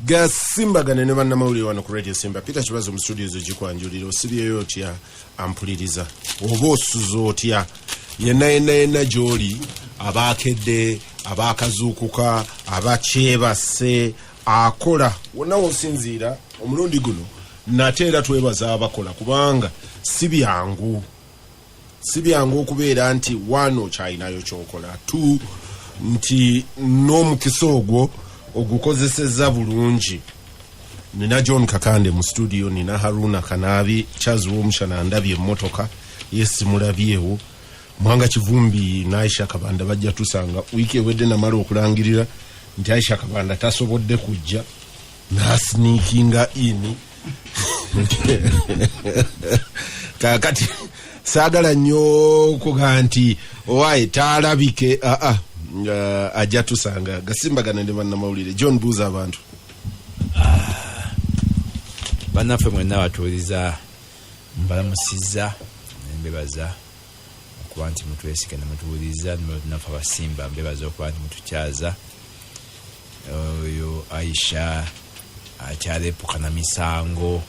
Gasimbagane ne bannamawulire wano ku Radio Simba. Peter Kibazo mu studios ogikwanjulira. Osibyeyo otya ampuliriza, oba osuza otya yenna yenna yenna gy'oli, abaakedde, abaakazuukuka, abakyebase, akola wonna wosinziira. Omulundi guno nate era twebaza abakola, kubanga si byangu, si byangu okubeera nti one, okyalinayo kyokola, two, nti n'omukisa ogwo ogukozesezza bulungi. Nina John Kakande mu studio, nina Haruna Kanaabi, Charles Womushana ndabye emmotoka yesimulabyewo, Mwanga Kivumbi ne Aisha Kabanda bajja tusanga. Wiiki ewedde namala okulangirira nti Aisha Kabanda tasobodde kujja, nasneakinga in. Kakati saagala nnyo kuga nti owaaye taalabike, aa ajja tusanga. Gasimbagana ne bannamawulire. John, buuza abantu. Bannaffe mwenna batuuliza, mbalamusizza nembebaza okuba nti mutwesika nemutuwuliriza. Naffe abasimba mbebaza okuba nti mutukyaza. Oyo Aisha akyalepuka na misango.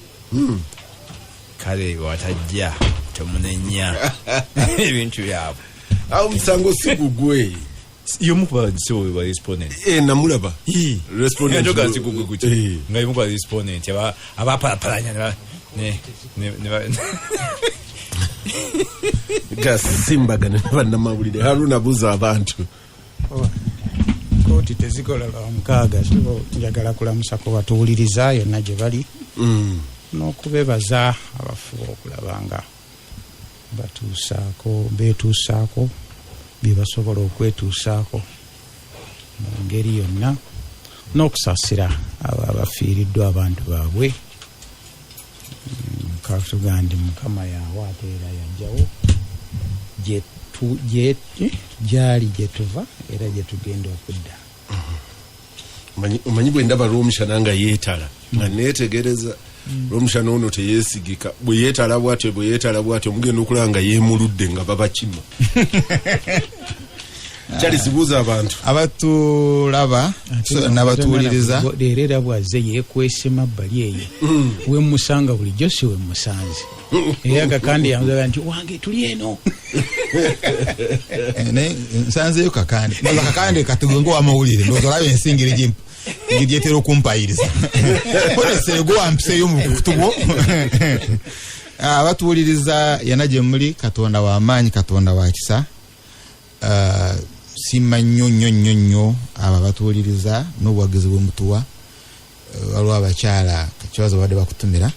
Kale watajja temunenya ebintu byabwe. Awo omusango si gugwe. Yomu kuba sibo ba respondent. Namulaba. Respondent. Njoga si gugwe kuki nga yomu kuba respondent abapalapalanya ne Gasimbagana ne bannamawulire. Haruna, buuza abantu. Kooti tezikola lwa mukaaga. So njagala kulamusako batuwuliriza yonna gye bali n'okubebaza abafuba okulaba nga batuusaako, beetuusaako bye basobola okwetuusaako mu ngeri yonna, n'okusaasira abo abafiiriddwa abantu baabwe. Katuga ndi Mukama yaawe ate era yajjawo gyali gye tuva era gye tugenda okudda. Omanyi bwe ndaba Lwomushana nga yeetala, nga neetegereza Lwomushana ono teyeesigika. Bwe yeetala bwatyo, bwe yeetala bwatyo, mugenda okulaba nga yeemuludde nga babakima. Charles, buuza abantu. Abatulaba nabatuwuliriza. Leero era bwazze yeekwese mabbali eyo wemusanga bulijjo si wemusanze, era Kakandi yamuzaga nti wange tuli eno. Naye nsanzeyo Kakande. Ndowooza Kakande katuge ngaowamawulire, ndowooza olaba ensi ngeri gyetera okumpayiriza onesere gwe wampiseeyo mu bukutu bwo. Abatuwuliriza yana gye muli, Katonda w'amaanyi, Katonda wa kisa. Siima nnyo nnyo nnyo nnyo abo abatuwuliriza n'obuwagizi bwe mutuwa. Waliwo abakyala kibazo babadde bakutumira,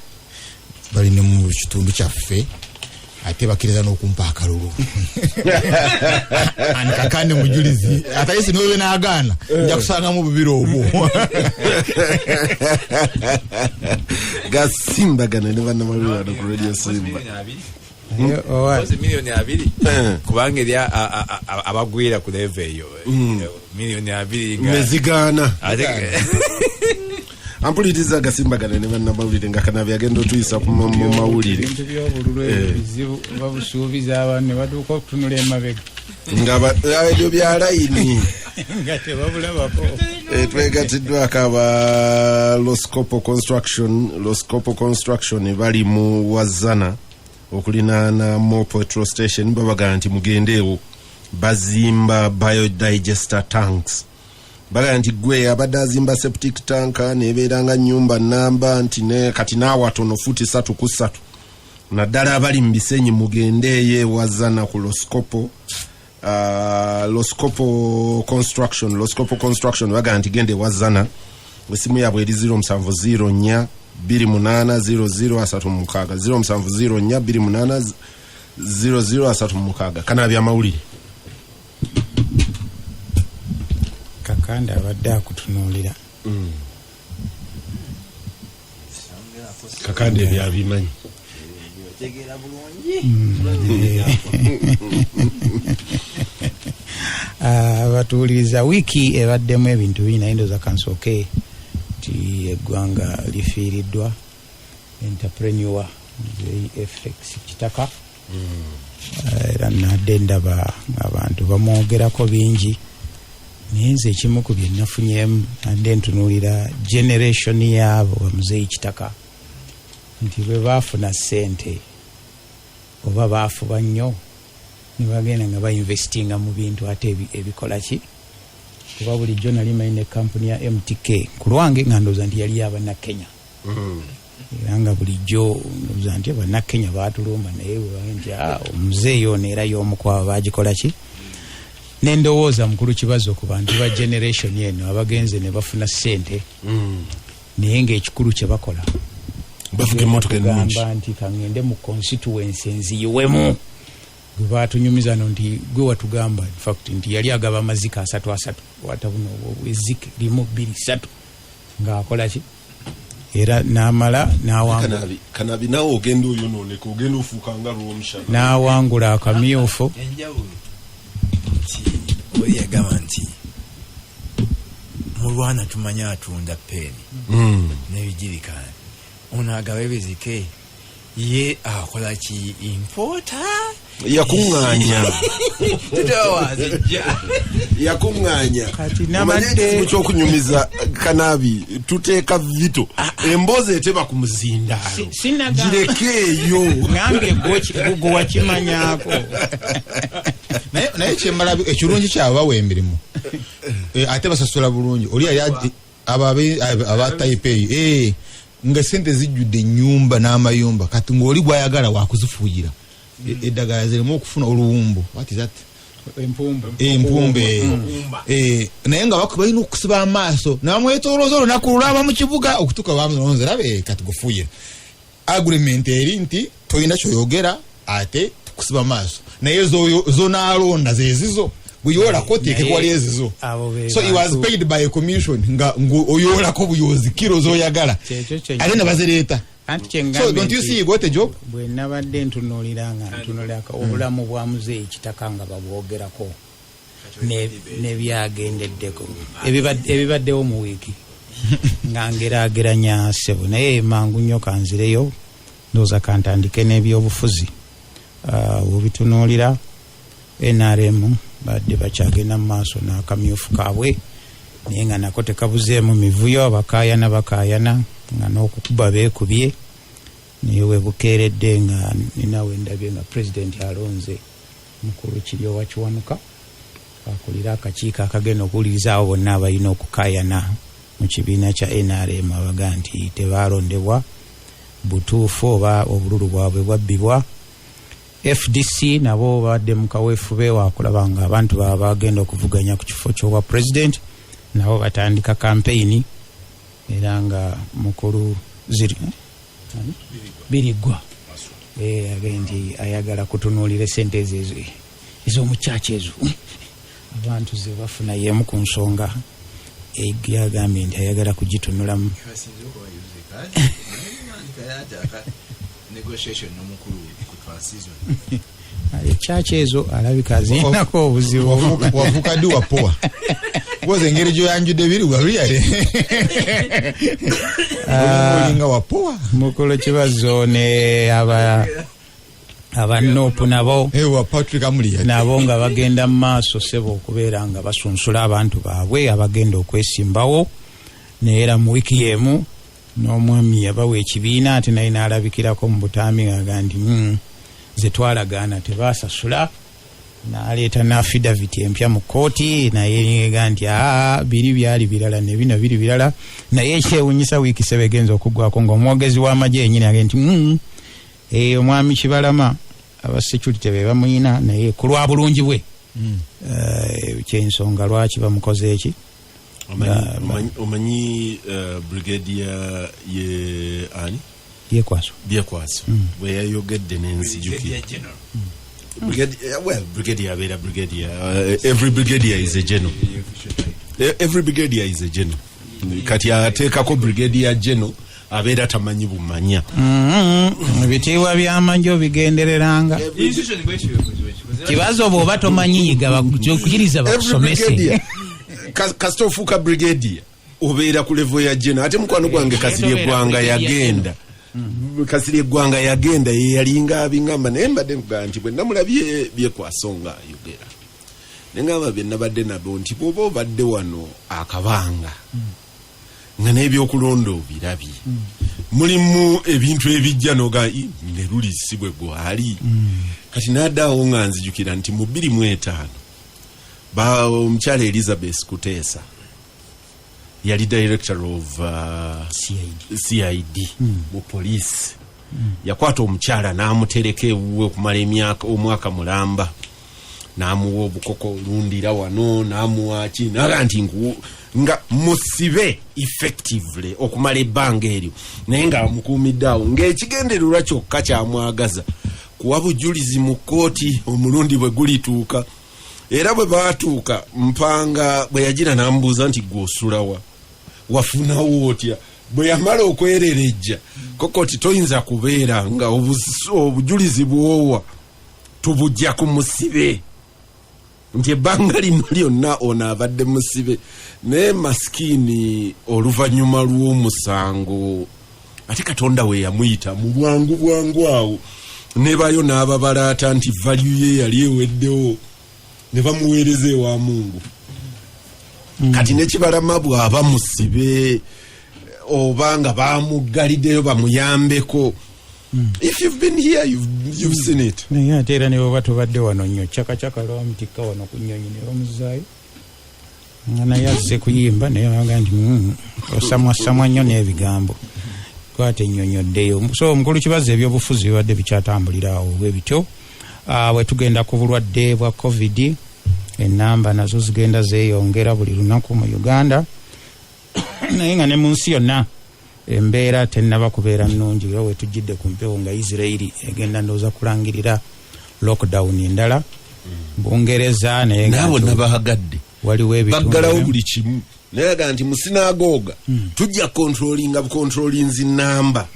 bali ne mu kitundu kyaffe, ate bakkiriza n'okumpa akalulu. Ani Kakande mujulizi, atayisi niwe naagaana, nja kusangamu bubiri obwo. Gasimbagana ne bannamawulire wano ku Radio Simba. 20 million, kubanga eri abagwira ku level eyo, 20 million Nezigaana. Ampuliriza, gasimbagana ne bannamawulire nga Kanabi agenda otuyisa mu mawulire. Ebintu by'obululu ebyo bizibu, babusuubiza abantu ne batuuka okutunula emabega nga ebyo bya layini nga tebabulabako. Twegatiddwako aba Loscopo Construction. Loscopo Construction bali mu Wazana okulinaana mo petrol station. Babagaa nti mugendeewo, bazimba biodigester tanks. Bagamba nti gwe abadde azimba septic tank nebeera nga nyumba namba nti ne kati naawatono futi 3 ku 3, naddala abali mu Bisenyi, mugendeeyo ewazana ku Loscopo, Loscopo Construction. Loscopo Construction bagamba nti genda ewazana. Esimu yaabwe eri 0704 28 00 36, 0704 28 00 36. Kanaabya amawulire. Kakande abadde akutunuulira. Kakande ebyabimanyi. Otegeera bulungi. Batuwuliriza, wiiki ebaddemu ebintu bingi, naye ndowooza kansooke nti eggwanga lifiiriddwa entrepreneur Muzeeyi FX Kitaka. Era nadde ndaba abantu bamwogerako bingi. Naye nze ekimu ku bye nafunyemu, ande ntunuulira generation yaabo bamuzeeyi Kitaka, nti bwe baafuna ssente oba baafuba nnyo ne bagenda nga bainvestinga mu bintu ate ebikola ki, kuba bulijjo nali manyi ne kampuni ya MTK ku lwange nga ndowooza nti yali yabannakenya, era nga bulijjo ndowooza nti bannakenya baatulumba, naye bwe nti, "Ah, omuzeeyi ono era y'omu kwabo bagikola ki." Nendowooza mukulu Kibazo ku bantu ba generation eno abagenze ne bafuna ssente, naye ngaekikulu kye bakola bavuga emmotoka ennungi, kugamba nti kaŋŋende mu constituency nziyiwemu. Gwe batunyumiza no nti gwe watugamba infact nti yali agaba amazike asatu asatu, wata buno ezike limu, bbiri, ssatu, ng'akola ki, era n'amala n'awangula. Kanabi, Kanabi, nawe ogenda oyonooneka, ogenda ofuuka nga Lwomushana. N'awangula akamyufu. Enjawulo nti oli yagamba nti mulwana tumanyi atunda peeni n'ebijirikaani, ono agaba ebizike, ye akola ki? Importer. Yakuŋŋaanya. Tutewazijja. Yakuŋŋaanya. Kati Omanyi nabadde ekizibu ky'okunyumiza, Kanabi, tuteeka vito emboozi eteba ku muzindaalo. Sinagamba. Gireke eyo. Ngambye gwe wakimanyaako. Naye kyemmala ekirungi kyabo bawa emirimu. Ate basasula bulungi. Oli yali abo aba type eyo, nga sente zijjudde ennyumba n'amayumba, kati ng'oli gwayagala wakuzifuuyira eddagala zirimu okufuna oluwumbo. What is that? Empumbu. Empumbe. Naye nga balina okusiba amaaso nabamwetolooza olunaku lulaba mu kibuga okutuuka bamulonze rabe. Kati gufuuyira agreement eri nti tolina kyoyogera, ate tukusiba maaso, naye zonaalonda zezizo bweyoolako teeke wali ezizo. Abo be So he was bantu. paid by a commission nga oyoolako buyozi kiro zoyagala, Kyekyo kyennyini. ate ne bazireeta. Anti So kyengambye don't you nti see you got a job? Bwe nabadde ntunuulira nga ntunuulira obulamu bwa muzeeyi Kitaka nga babwogerako nebyagendeddeko ebibaddewo mu wiiki nga ngeraageranya ssebo, naye mangu nnyo kanzireyo, ndowooza kantandike n'ebyobufuzi. Ah, bw'obitunuulira NRM badde bakyagenda mu maaso n'akamyufu kaabwe, naye nga nako tekabuzeemu mivuyo, abakaayana bakaayana nga n'okukuba beekubye. Naye webukeeredde nga ninawe ndabye nga pulezidenti alonze mukulu Kiryowa Kiwanuka akulira akakiiko akagenda okuwuliriza abo bonna abalina okukaayana mu kibiina kya NRM, abaga nti tebalondebwa butuufu oba obululu bwabwe bwabbibwa. FDC nabo babadde mu kaweefube wakulaba nga abantu baaba bagenda okuvuganya ku kifo ky'obwa president nabo batandika kampeyini, era nga mukulu ziri ani? Biriggwa. Agambye nti ayagala kutunuulira esente ezo ez'omukyaki ezo abantu ze bafuna, yemu ku nsonga yagambye nti ayagala kugitunulamu. Negotiation n'omukulu ku transition. Ekyaki ezo alabika azirinako obuzibu. Wafuuka ddi wapowa? Woza engeri gyoyanjudde biri waluyale olinga wapowa. Mukulu Kibazo ne aba NUP nabo wa Patrick Amulia nabo nga bagenda mu maaso sebo okubeera nga basunsula abantu baabwe abagenda okwesimbawo. Naye era mu wiiki y'emu n'omwami yabawa ekibiina ate naye n'alabikirako mu butambi ng'aga nti, ze twalagaana tebaasasula," n'aleeta n'affidavit empya mu kkooti, naye ga nti, "Aa, biri byali birala ne bino biri birala." Naye ekyewunyisa, wiiki sebe egenza okuggwako ng'omwogezi w'amagye yenyini agenda nti, omwami Kibalama aba security be bamuyina, naye ku lwa bulungi bwe." Kyensonga lwaki bamukoze eki. Omanyi brigadier ye ani? Byekwaso. Byekwaso bwe yayogedde nenzijukira. Well, brigadier abeera brigadier. Every brigadier is a general. Every brigadier is a general. Kati ateekako brigadier general abeera tamanyi bumanya. Ebitiibwa by'amagye obigendereranga. Kibazo bw'oba tomanyi yiga, bakukiriza Every bakusomese. brigadier, kasita ofuuka brigadier obeera ku level ya general. Ate mukwano gwange Kasiri Tobeera Eggwanga brigadier. yagenda, Kasiri Eggwanga yagenda, ye yalinga abingamba, naye mbadde nkugaa nti bwe namulabye Byekwaso nga ayogera. Nengamba bye nabadde nabo nti bw'oba obadde wano akabanga nga n'ebyokulonda obirabye, mulimu ebintu ebijja noga, "Ii, ne luli si bwe gwali." Kati n'addaawo nga nzijukira nti mu 2005 omukyala Elizabeth Kuteesa yali director of CID. CID mu poliisi. Yakwata omukyala n'amutereka ewuwe okumala emyaka, omwaka mulamba, n'amuwa obukoko, olundira wano, n'amuwa ki, naga nti nga musibe effectively okumala ebbanga eryo, naye ng'amukuumidde awo ng'ekigendererwa kyokka kyamwagaza kuwa bujulizi mu kkooti omulundi bwe gulituuka. Era bwe baatuuka, Mpanga bwe yagira n'amubuuza nti, "Gwe osulawa? Wafunawo otya?" Bwe yamala okwererejja kokoti, toyinza kubeera nga obujulizi bwowa tubujja ku musibe, nti ebbanga lino lyonna ono abadde musibe. Naye masikini, oluvannyuma lw'omusango, ate Katonda we yamuyita mu bwangu bwangu awo, nebayo n'ababalaata nti value ye yali eweddewo, ne bamuweereza ewa Mungu. Kati nekibalama bw'aba musibe oba nga bamuggaliddeyo bamuyambeko. If you've been here, you've seen it. Naye ate era ne bweba tubadde wano nnyo, cakacaka lwamutikka wano ku nnyonyi ne bamuzaayo nga naye azze kuyimba, naye baga nti, osamwasamwa nnyo n'ebigambo, kwata ennyonyi oddeyo." So omukulu Kibazo, ebyobufuzi bibadde bikyatambulira awo bwe bityo. Ah, bwe tugenda ku bulwadde bwa COVID, enamba nazo zigenda zeeyongera buli lunaku mu Uganda, naye nga ne mu nsi yonna embeera tennaba kubeera nnungi. Era wetujjidde ku mpewo nga Isirairi egenda ndowooza kulangirira lockdown endala, Bungereza naye nga Naabo nabahagadde waliwo ebitundu baggalawo buli kimu, naye aga nti mu sinagooga tujja controllinga bucontrollinzi, namba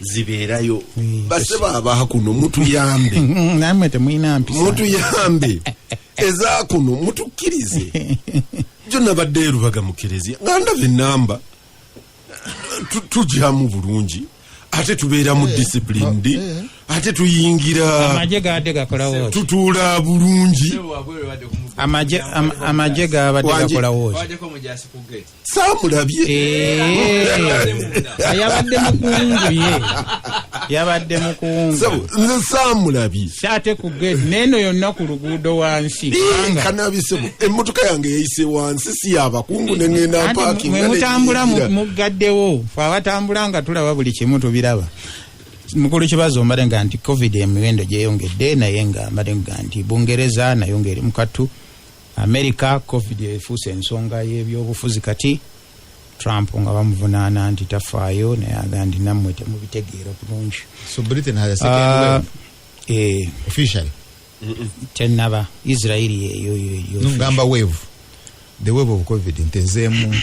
zibeerayo. Base baabaha kuno, mutuyambe. Nammwe temulina mpisa. Mutuyambe, ezaakuno mutukkirize. Jo nabadde erubaga mu kereziya nga ndaba enamba tugyamu bulungi, ate tubeeramu disciplined, ate tuyingira Amagye gaadde gakolawo ki? Tutuula bulungi. Amagye gabadde Wangi. gakolawo ki? Wajeko mujasi ku gate. Saamulabye. Eh, yabadde mukungu, ye yabadde mukungu. Sebo, nze saamulabye. Si ate ku gate, neeno yonna ku luguudo wansi, kubanga Kanabi sebo, emmotoka yange yayise wansi, si yabakungu, neŋŋenda Anti mpaakinga. mwe mutambula muggaddewo, fe abatambula nga tulaba buli kimu tubiraba. Mukulu Kibazo, mbadde nga nti COVID emiwendo gyeyongedde, naye nga mbadde nga nti Bungereza nayo ngaeri mukatu, America COVID efuuse ensonga y'ebyobufuzi. Kati Trump nga bamuvunaana nti tafaayo, naye aga nti nammwe temubitegeera bulungi. So Britain has a second wave officially. Tenaba, Israeli eyo eyo. Ngamba wave, the wave of COVID ntezeemu.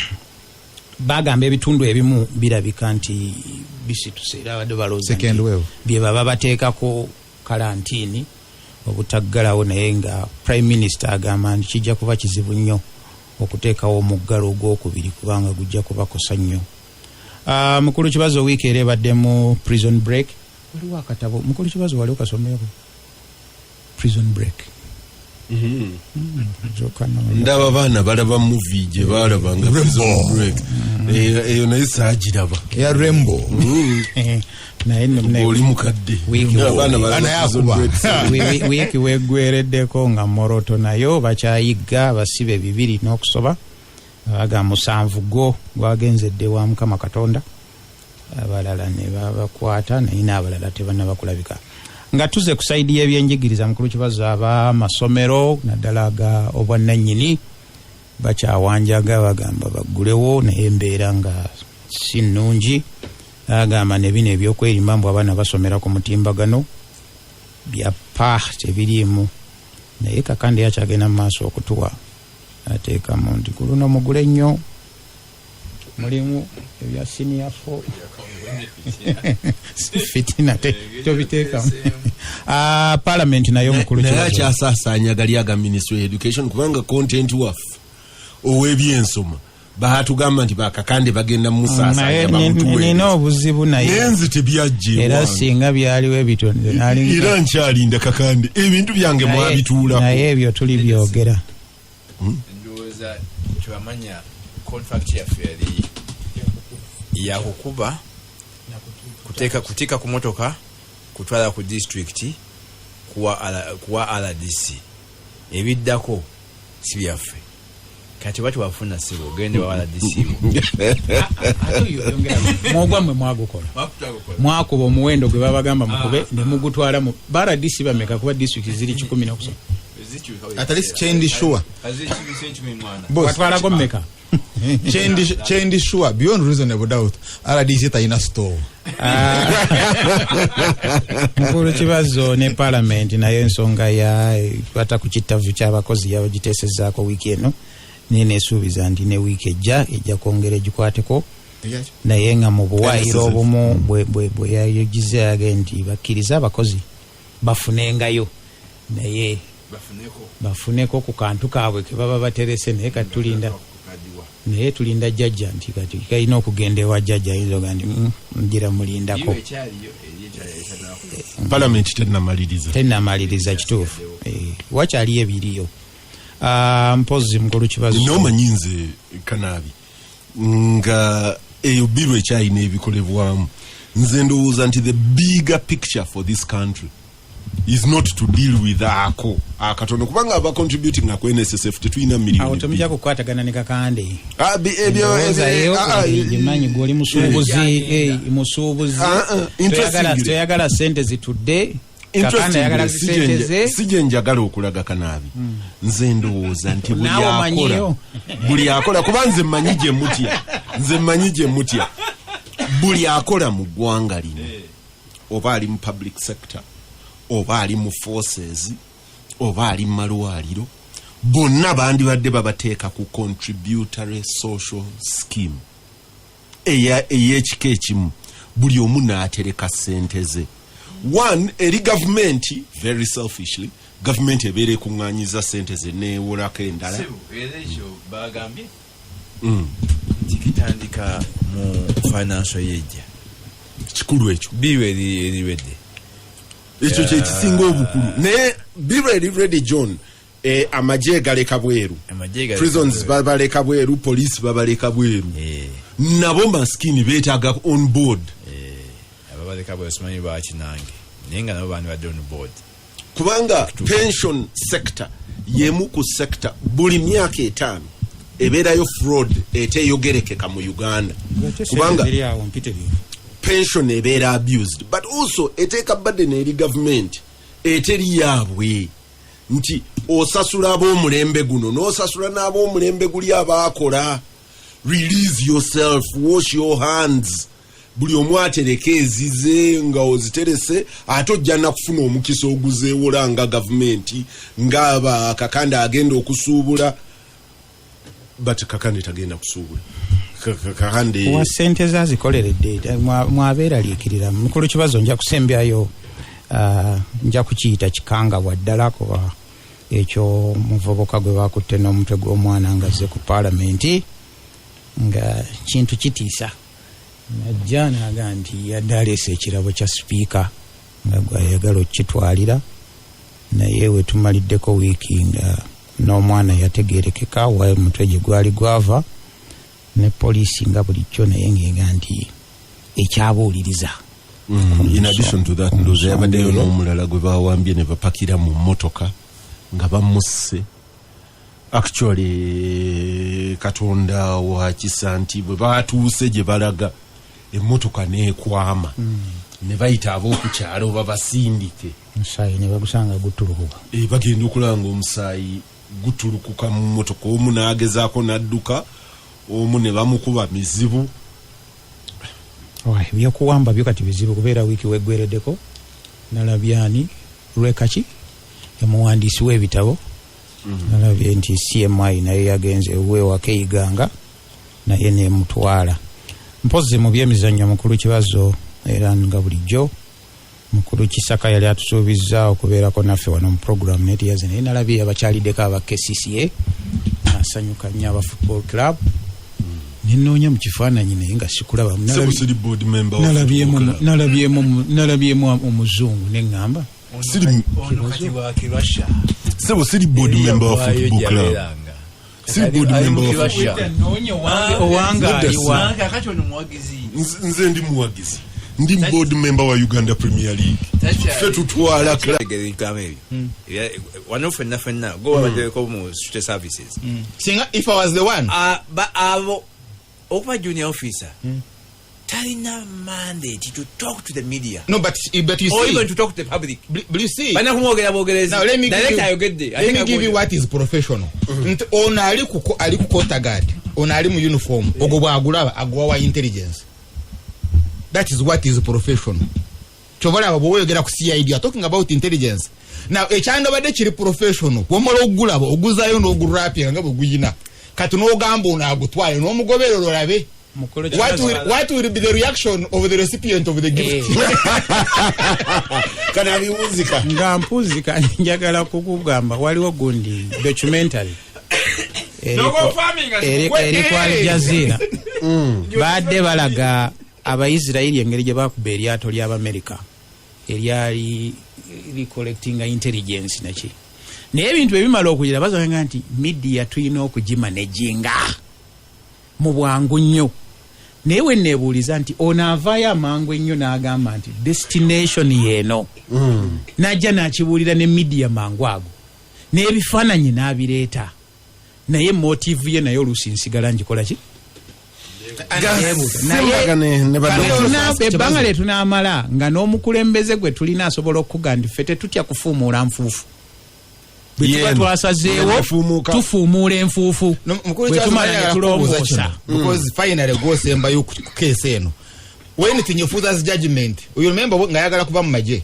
Bagamba ebitundu ebimu birabika nti bisituse, era abadde balowooza Second nti wave. bye baba bateekako kalantiini obutaggalawo, naye nga prime minister agamba nti kijja kuba kizibu nnyo okuteekawo omuggalo ogwokubiri kubanga gujja kubakosa nnyo. Ah, mukulu Kibazo, wiiki era ebaddemu prison break. Waliwo akatabo, mukulu Kibazo, wali okasomeko, Prison Break? Ndaba baana balaba movie gye balaba nga Prison Break. Eyo naye saagiraba. Eya Rembo. Naye nno Oli mukadde. Wiiki Abaana balaba Naye Prison akuba. Break. Wiiki weggwereddeko nga Moroto nayo bakyayigga abasibe 200 n'okusoba, aga 7 go gwagenzedde wa Mukama Katonda, abalala ne babakwata, naye n'abalala tebannaba kulabika. Nga tuze ku side y'ebyenjigiriza, mukulu Kibazo, ab'amasomero naddala aga obwannannyini bakyawanjaga, bagamba baggulewo, naye embeera nga si nnungi. Agamba ne bino ebyokwerimba mbu abaana basomera ku mutimbagano bya pa tebiriimu, naye Kakande yakyagenda mu maaso okutuwa ateekamu nti ku luno mugule nnyo, mulimu ebya senior four fitina tobiteekamu. Ah, parliament nayo, mukulu Naye Kibazo. akyasaasaanya gali aga Ministry of Education, kubanga content waffe ow'ebyensoma batugamba nti bakakande bagenda Naye musaasanya. nina obuzibu Naye naye nze tebyajja era ewange. singa byaliwo ebitono. Era nkyalinda Kakande, ebintu byange mwabituulako. Naye ebyo tulibyogera. Ndowooza tebamanya contract yaffe yali yakukuba, kuteeka kuteeka ku motoka, kutwala ku district, kuwa RDC. Ebiddako si byaffe. Kati oba tewafuna, sibo ogende wa RDC wo. Ate oyo oyongera, mwogwammwe mwagukola, mwakuba omuwendo gwe babagamba mukube ne mugutwala mu ba RDC bameka? Kuba district ziri 13. At least kyendi sure. Boss, Watwalako mmeka? Kyendi sure beyond reasonable doubt, RDC talina store. Mukulu Kibazo, ne palamenti nayo ensonga ya kwata ku kittavu ky'abakozi yabagiteesezaako wiiki eno, naye nesuubiza nti ne wiiki ejja ejja kwongera egikwateko, naye nga mu buwaayiro obumu bwe yagize yage nti bakkirize abakozi bafunengayo, naye bafuneko ku kantu kaabwe ke baba baterese. Naye kati tulinda, naye tulinda jjajja nti kati kalina okugenda ewa jjajja, ayinza oga nti ngira mulindako." Palamenti tenamaliriza. Tenamaliriza, kituufu. Wakyaliyo ebiriyo. Ah, mpozi mukulu Kibazo. Nomanyi nze kanaabi nga eyo bill ekyalina ebikolebwamu. Nze ndowooza nti the bigger picture for this country is not to deal with ako akatono, kubanga aba contributing ku NSSF tetulina Awo miliyoni. temujja kukwatagana ne Kakande. Ah, Endowooza yo ah, ah, gimanyi, gwoli musuubuzi, musuubuzi. Ah, ah, interestingly. Toyagala sente zitudde. Kakande ayagala Interestingly, sente ze. si gye njagala okulaga kanaabi. Nze ndowooza nti buli Naawe akola omanyiyo. buli akola, kuba nze mmanyi gye mutya, nze mmanyi gye mutya. Buli akola mu ggwanga lino, oba ali mu public sector, oba ali mu forces, oba ali mu malwaliro, bonna bandibadde babateeka ku contributory social scheme ey'ekika ekimu, buli omu n'atereka ssente ze. One, eri gavumenti, very selfishly, gavumenti ebeera ekuŋŋaanyiza ssente ze neewolako endala. Era ekyo bagambye nti kitandika mu financial yejja. Kikulu ekyo. Bill eriwedde. Ekyo kyekisinga obukulu, naye bill eri ready, John. Amagye galeka bweru. Amagye galeka Prisons bweru. babaleka bweru, police babaleka bweru. Nabo maskini beetaaga on board. Ababaleka bweru simanyi lwaki nange, naye nga nabo bandibadde on board. Kubanga pension sector yemu ku sector buli myaka 5 ebeerayo fraud eteyogerekeka mu Uganda, kubanga Ziri awo mpitirivu. pension ebeera abused, but also eteeka burden eri gavumenti eteri yaabwe, nti osasula ab'omulembe guno n'osasula n'ab'omulembe guli abaakola. Release yourself, wash your hands, buli omu atereke ezize. Nga oziterese, ate ojja nakufuna omukisa oguzeewola nga gavumenti, ngaaba Kakande agenda okusuubula, but Kakande tagenda kusuubula. Kakande Wa sente zazikoleredde mwabeeraliikirira. Mukulu Kibazo, nja kusembyayo, nja kukiyita kikangabwa ddala, kuba ekyo muvubuka gwe bakutte n'omutwe gw'omwana nga azze ku paalamenti nga kintu kitiisa. Najja naga nti yadde aleese ekirabo kya sipiika nga gwayagala okukitwalira, naye wetumaliddeko wiiki nga n'omwana yategerekeka wa omutwe gye gwali gwava, ne poliisi nga bulijjo naye ngega nti ekyabuuliriza. In addition to that, ndowooza yabaddeyo n'omulala gwe bawambye ne bapakira mu mmotoka nga bamusse. Actually, Katonda wakisa nti bwe batuuse gye balaga, emmotoka neekwama, ne bayita ab'oku kyalo babasindike. Omusaayi ne bagusanga gutulukuka. Bagenda okulaba nga omusaayi gutulukuka mu mmotoka, omu n'agezaako n'adduka, omu ne bamukuba mizibu. Ebyokuwamba byo kati bizibu, kubeera wiiki weggwereddeko nalabyani lwekaki omuwandiisi w'ebitabo, nalabye nti CMI naye yagenze ewuwe waka eiganga naye nemutwala. Mpozi mu byemizannyo, mukulu Kibazo, era nga bulijjo mukulu Kisaka yali atusuubizza okubeerako naffe wano mu program naye teyaze, naye nalabye abakyaliddeko aba KCCA, nasanyuka nnyo, aba football club, nenoonya mu kifaananyi naye nga sikulaba. Sebo, siri board member wa football club. Nalabyemu omuzungu neŋŋamba Siri Ono kati wakirwasha. Sebo, siri board member wa football club. Si board member wa Russia. Owange aliwa? Kakati ono muwagizi. Nze ndi muwagizi, ndi board member wa Uganda Premier League. Ffe tutwala club. Ebigambo ebyo wano ffenna ffenna go babaddeko mu security services. Singa if I was the one. Ah, abo okuba junior officer talina mandate to talk to the media No, but you or see, even to talk to the public. But you see, Balina kumwogera bwogerezi. Now let me give Director you, ayogedde. let me give you what is professional. Nti ono ali ku quarter guard, ono ali mu uniform, ogwo bwagulaba aguwa wa intelligence. That is what is professional. Kyobalaba bw'oyogera ku CID, you are talking about intelligence. Now ekyandabadde kiri professional, bwomala ogulaba oguzayo n'ogurapinga nga bwe guyina. Kati n'ogamba ono agutwale n'omugoberera olabe. Mukulu. What will be the reaction of the recipient of the gift? Kana abiwunzika. Nga mpuzika, njagala kukugamba waliwo gundi documentary eri ku Al Jazeera. Badde balaga Abaisirairi engeri gye bakuba eryato ly'Abamerika eryali licollectinga intelligence naki, naye ebintu ebimala okugira bazanga nti media tulina okugimanaginga mu bwangu nnyo. Naye weneebuuliza nti ono avaayo amangu ennyo n'agamba nti destination yeeno, n'ajja n'akibuulira ne media mangu ago n'ebifaananyi n'abireeta, naye motive ye naye oluusi nsigala ngikola ki? Gasimbagane ne Ebbanga lye tunaamala nga n'omukulembeze gwe tulina asobola okukuga nti ffe tetutya kufuumuula nfuufu, bwe tuba Yeno. twasazeewo Yafuumuuka. tufuumuula enfuufu. No, mukulu, bwe tumala ne kyazimanya kubuuza tulongoosa. kino, because finally gwosembayo ku case eno, when Tinyefuza's judgment, you remember, nga yagala kuba mu magye,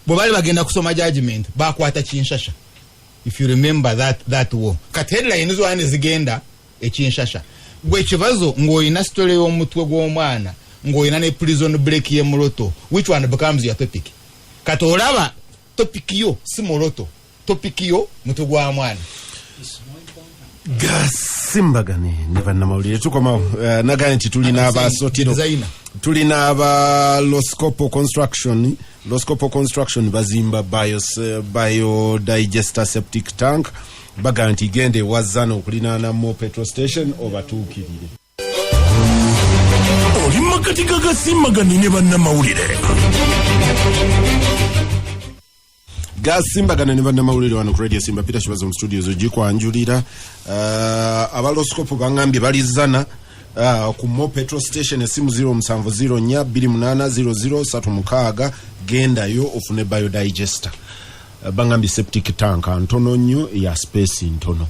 bwe bali bagenda kusoma judgment bakwata Kinshasa, if you remember that war. Kati headline zona ne zigenda ekinshasha. Gwe kibazo ng'olina story y'omutwe gw'omwana, ng'olina ne prison break ye Muloto, which one becomes your topic? Kati olaba topic yo si Muloto, topic yo mutwe gwa mwana. Gasimbagane ne bannamawulire tukomawo. Nagambye nti tulina abasotiro. Designer. Tulina aba Loscopo Construction. Loscopo Construction bazimba biodigester septic tank. Baga nti genda ewazana okulinaana mo petrol station obatuukirire. Oli makati gagasimbagane ne bannamawulire. Gasimbagane ne bannamawulire wano ku Radio Simba. Peter Kibazo mu studios ogikwanjulira. Abaloscopo baŋŋambye balizana ku mo petrol station, esimu 0704 280036. Gendayo ofune biodigester. Baŋŋambye septic tank ntono nnyo, ya space ntono.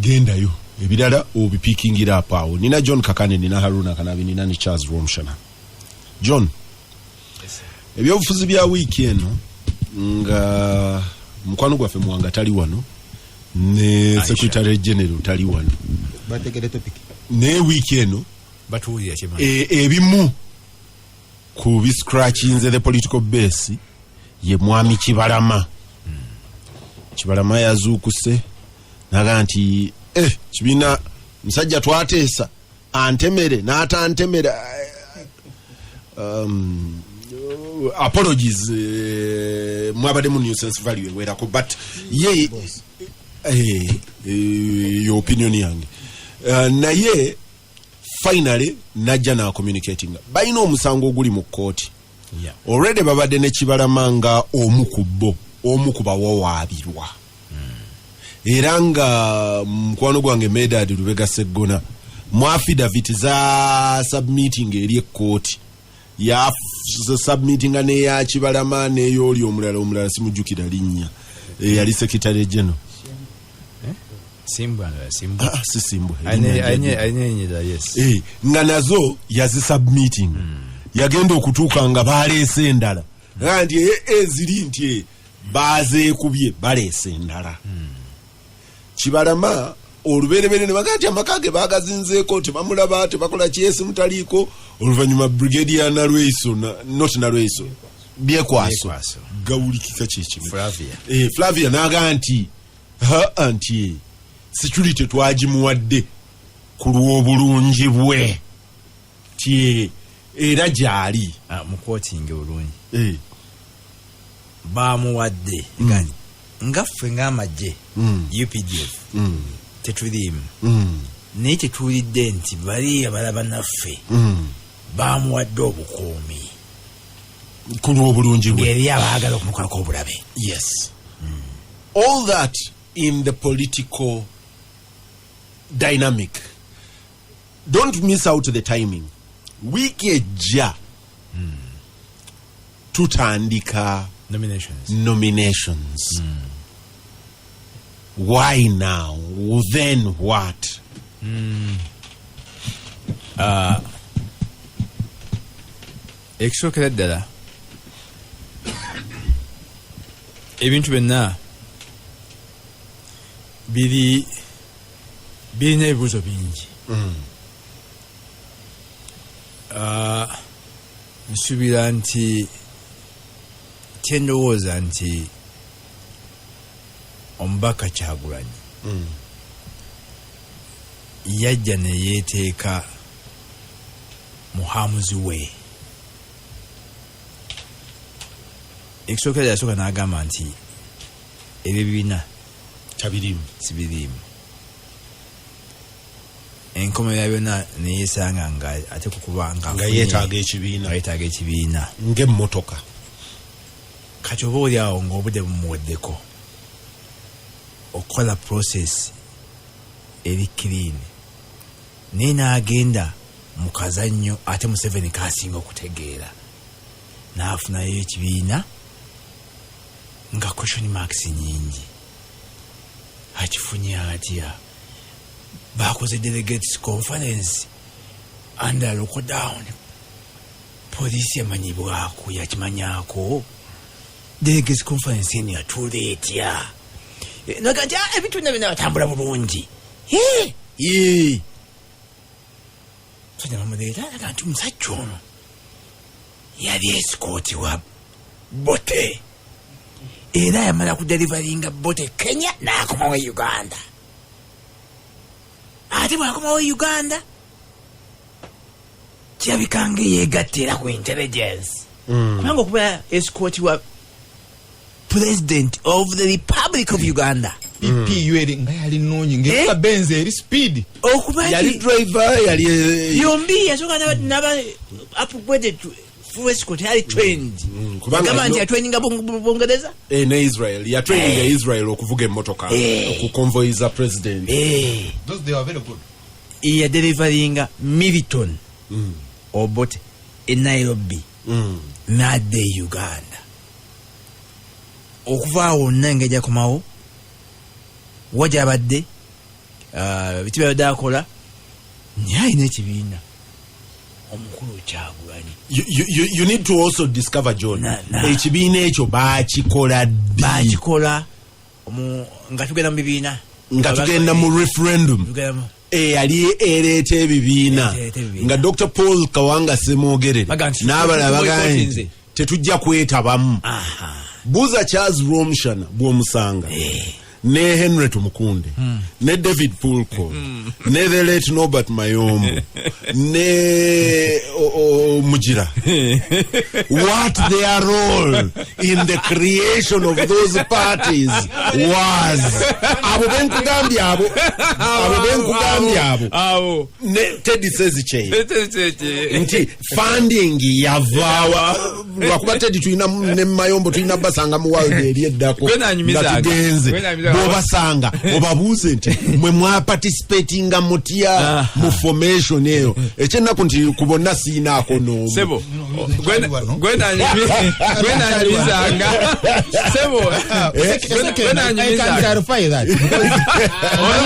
Gendayo, ebirala obipikingira apo awo. Nina John Kakane, nina Haruna Kanabi, nina ne Charles Romshana. John, ebyobufuzi bya wiiki eno nga mukwano gwaffe Muwanga tali wano ne Aisha. secretary general tali wano, Bategere topic. Naye wiiki eno Batuwulira kimanyi. Ebimu ku biscratchinze the political base ye mwami Kibalama. Kibalama yazuukuse naga nti kibiina musajja twateesa antemere n'atantemera. Apologies, mwabaddemu nuisance value ewerako, but ye yo opinion yange. Naye finally najja na communicatinga balina omusango oguli mu kkooti. Already babadde ne Kibalama nga omu ku bo, omu ku bawawaabirwa, era nga mukwano gwange Medard Lubega Seggona mu affidavit za submitting eri ekkooti ya submittinga neya Kibalama n'eyoli omulala, omulala simujjukira linnya, yali secretary general. Simbwa nga Simbwa. Ah, si Simbwa. Alina enyira, yes. Nga nazo yazisubmitting, yagenda okutuuka nga baleese endala. Nga nti eziri nti bazeekubye, baleese endala. Kibalama oluberebere ne bagaa nti amaka ge bagazinzeeko, tebamulaba, tebakola kyesi mutaliiko. Oluvannyuma Brigadier Nalweiso not Nalweiso, Byekwaso. Byekwaso. Gawulikika kyekimu. Flavia. Flavia n'agaa nti haa, nti security twagimuwadde ku lw'obulungi bwe, ti era gyali. Ah, mukwotinge bulungi. Bamuwadde nga ffe ng'amagye UPDF. Tetuliimu, naye tetuwulidde nti bali abalaba naffe bamuwadde obukuumi ku lw'obulungi bwe. Ng'eri abaagala okumukolako obulabe. Yes, all that in the political dynamic. Don't miss out the timing. Wiiki ejja tutandika nominations. Nominations. Why now? Then what? Ekisookera ddala, ebintu byonna biri birina ebibuuzo bingi. Nsuubira nti kyendowooza nti omubaka Kyagulanyi yajja ne yeeteeka muhamuzi we. Ekisookera, yasooka n'agamba nti ebyo ebibiina tabirimu. Sibiriimu. Enkomerero ya byonna neyesanga nga ate kukuba nga nga yeetaaga ekibiina. Nga yeetaaga ekibiina. Ng'emmotoka. Kati oba oli awo ng'obudde bumuweddeko okukola process eri clean, naye n'agenda mu kazannyo ate Museveni kasinga okutegeera, n'afunayo ekibiina nga question marks nyingi. Akifunye atya? Bakoze delegates conference under lockdown. Poliisi yamanyibwako, yakimanyako delegates conference eno yatuula etya? Naga nti, "Ah, ebintu byonna byonna batambula bulungi." Eh, eh. Musajja bamuleeta, naga nti omusajja ono yali escort wa Bote, era yamala kudeliveringa Bote Kenya n'akomawo e Uganda. Ate bw'akomawo e Uganda, kirabika nga yeegatta era ku intelligence, kubanga okubeera escort wa President of the Republic of Uganda. PPU eri nga yali nnungi, ngaefuka Benz eri speed. Okuba yali nti driver, yali yombi yasooka naba upgraded to full escort, yali trained. Kubanga Yagamba nti ino- yatraininga Bungereza. Ne Israel, yatraininga Israel okuvuga emmotoka okuconvoyiza president. Those, they were very good. Yadeliveringa Milton Obote e Nairobi n'adda e Uganda. Okuva awo wonna engeri gyakomawo wa gyabadde, biki byabadde akola, naye alina ekibiina omukulu Kyagulanyi. You need to also discover, John, Na- na. ekibiina ekyo bakikola ddi? Bakikola nga tugenda mu bibiina. Nga tugenda mu referendum. Tugenda mu- Eyali ereeta ebibiina. Ereeta ebibiina. Nga Dr Paul Kawanga Semwogerere Baga nti n'abalala bagambye nti boycottinze. tetujja kwetabamu. Aha. Buuza Charles Rwomushana bw'omusanga, ne Henry Tumukunde, ne David Pulko, ne the late Norbert Mayombo, ne Mugira, what their role in the creation of those parties was. Abo benkugambye, abo benkugambye abo. Awo. Ne Teddy Sezichey, nti funding yavaawa? Lwakuba Teddy tulina ne Mayombo tulina basanga mu world eri eddako. Gwe nanyumizaaga. Nga tugenze. Gwe nanyumizaaga. Bw'obasanga obabuuze nti mwe mwaparticipatinga mutya mu formation eyo? Ekyennaku nti ku bonna siinaako n'omu. Sebo, gwe nanyumizanga, sebo. Gwe I can nanyumizanga. clarify that.